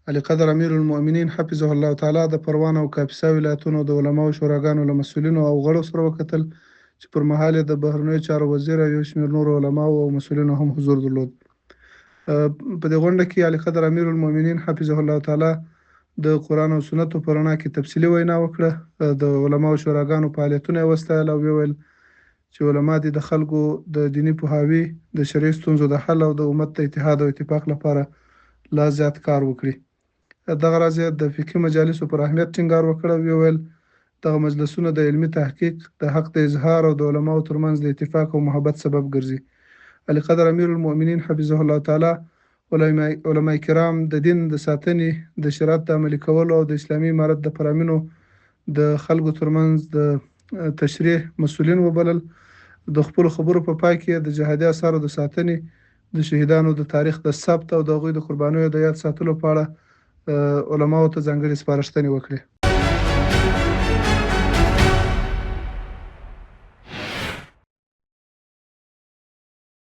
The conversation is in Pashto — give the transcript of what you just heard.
عالیقدر امیرالمؤمنین حفظه الله تعالی د پروان او کاپیسا ولایتونو د علماوو شوراګانو له مسؤلینو او غړو سره وکتل چې پر مهال یې د بهرنیو چارو وزیر او یو شمېر نورو علماوو او مسؤلینو هم حضور درلود. په دې غونډه کې عالیقدر امیرالمؤمنین حفظه الله تعالی د قرآن او سنتو په رڼا کې تفصیلي وینا وکړه، د علماوو شوراګانو فعالیتونه یې وستایل او ویې ویل چې علما دې د خلکو د دیني پوهاوي، د شرعي ستونزو د حل او د امت د اتحاد او اتفاق لپاره لا زیات کار وکړي. دغه راز یې د فقهي مجالسو پر اهمیت ټینګار وکړ او ویې ویل، دغه مجلسونه د علمي تحقیق، د حق د اظهار او د علماوو ترمنځ د اتفاق او محبت سبب ګرځي. عالیقدر امیرالمؤمنین حفظه الله تعالی علماء کرام د دین د ساتنې، د شریعت د عملي کولو او د اسلامي امارت د فرامینو د خلکو ترمنځ د تشریح مسؤلین وبلل. د خپلو خبرو په پای کې یې د جهادي اثارو د ساتنې، د شهیدانو د تاریخ د ثبت او د هغوی د قربانیو د یاد ساتلو په اړه علماوو ته ځانګړې سپارښتنې وکړې.